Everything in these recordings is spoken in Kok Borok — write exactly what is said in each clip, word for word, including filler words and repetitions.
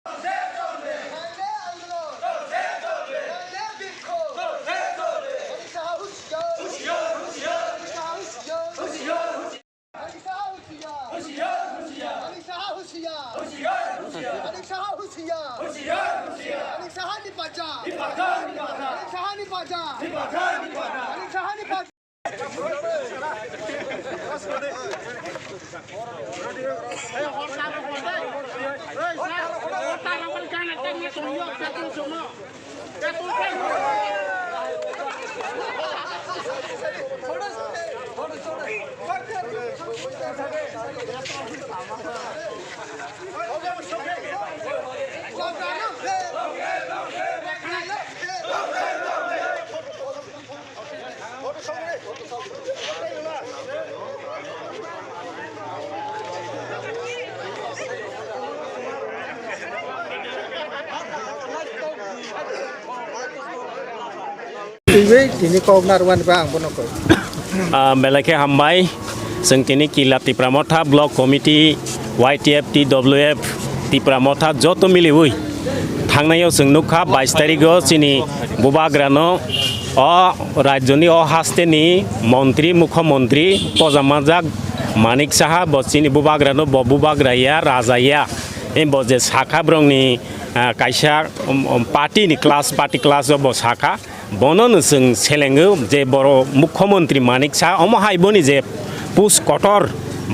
চলবে আন্দোলন, চলবে বিক্ষোভ। অমিত শাহ হুঁশিয়ার, হুঁশিয়ার, হুঁশিয়ার। অমিত শাহ হুঁশিয়ার, হুঁশিয়ার, হুঁশিয়ার। অমিত শাহ হুঁশিয়ার, হুঁশিয়ার, হুঁশিয়ার। অমিত শাহ হুঁশিয়ার, হুঁশিয়ার, হুঁশিয়ার। অমিত শাহ হুঁশিয়ার, হুঁশিয়ার, হুঁশিয়ার। অমিত শাহ নিপাজা, নিপাজা, নিপাজা। অমিত শাহ নিপাজা, নিপাজা, নিপাজা। অমিত শাহ নিপাজা। Tini kok narwani ba ang bono kok. Ah, belai khe hambai. Chwng tini Killa Tipra Motha Block Committee, Y T F, T W F, Tipra Motha joto miliwi thangnai o chwng nukha bais tarigo chini bubagrano o rajyoni o hasteni montri, mukhyamantri pojamajak Manik Saha bo chini bubagrano bo bubagra ya, raja ya. Bo je sakha borokni, ah, kaisa, um, um, party ni class, party class o bo sakha. Bono no chwng selengo je boro mukhyamantri Manik Saha omo hai boni je pus kotor,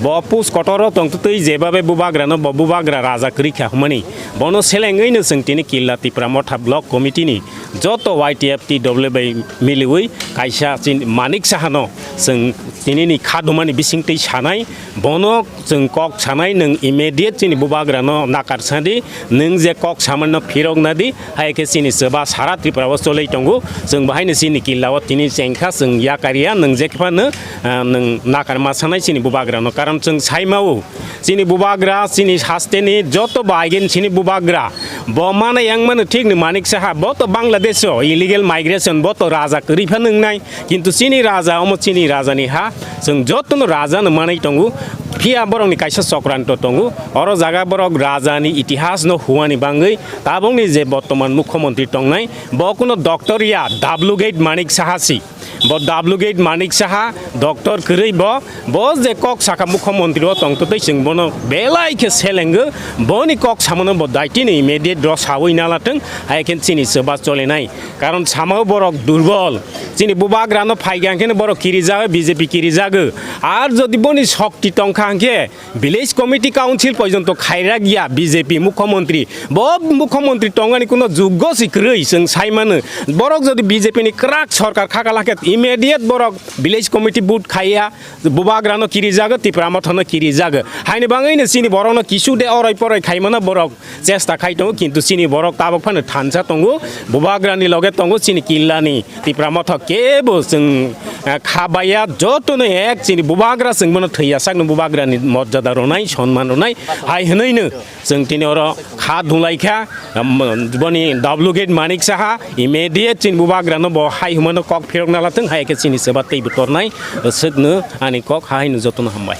bo pus kotor o tongtwtwi jebabe bubagrano bo bubagra raja kwrwi kha hwnmani. Bono selengwi no chwng tini Killa Tipra Motha Block Committee ni joto Y T F T W bai miliwi kaisa chini Manik Saha no chwng tini ni kha dumani bisingtwi sanai. Bono chwng kok sanai, nwng immediate chini bubagrano nakarsadi, nwng je kok samanino phirok nadi, hai khe chini chuba sara Tripura o cholwi tongo. Chwng bahaino chini Killa o tini chengkha, chwng yakarya, nwng je khe phano, ah, nwng nakarma sanai chini bubagrano. Karon chwng saimao, chini bubagra, chini hasteni joto bai gen chini bubagra. Bo mano yang mano thik ni Manik Saha, bo to Bangladesh o illegal migration, bo to raja kwrwi phano wngnai. Kintu chini raja, omo chini raja ni ha, chwng jotono raja no manwi tongo, phiya borok ni kaisa chokranto tongo, oro jaga borok raja ni itihas no huani bangwi tabok ni je bortoman mukhyamantri tongnai, bo kuno doctor ya, duplicate Manik Saha si, bo duplicate Manik Saha, doctor kwrwi bo, bo je kok saka mukhyamantri o tongtwtwi chwng bono belai khe selengo, boni kok samano bo daitino immediate ro sawi nalathwng, hai khe chini chuba cholinai. Karon samao borok durbol. Chini bubagrano phaikha hwnkhe borok kirijago, B J P kirijago. Ar jodi boni shokti tongkha hwnkhe village committee council porjonto khairak ya B J P mukhyamantri. Bo mukhyamantri tongani kuno juggo si kwrwi chwng saimano. Borok jodi B J P ni kwrak sorkar khakala khe immediate borok village committee vote khaiya. Bubagrano kirijago, Tipra Mothano kirijago. Haini bangwino chini borokno kisu de oroi poroi khaimano borok chesta khai tongo, kintu chini borok tabok phano thansa tongo, bubagrani loge tongo, chini killani Tipra Motha kebo chwng, eh, kha baiya, jotono ek chini bubagra chwng bono thwiya sakno bubagrani morjada rwnai, sonman rwnai, hai hwnwino chwng tini oro kha dunglai kha, um, boni duplicate Manik Saha, immediate chini bubagrano bo hai hwnmano kok phirokna lathwng, hai khe chini chuba teibo tornai, swkno ani kok haino jotono hambai.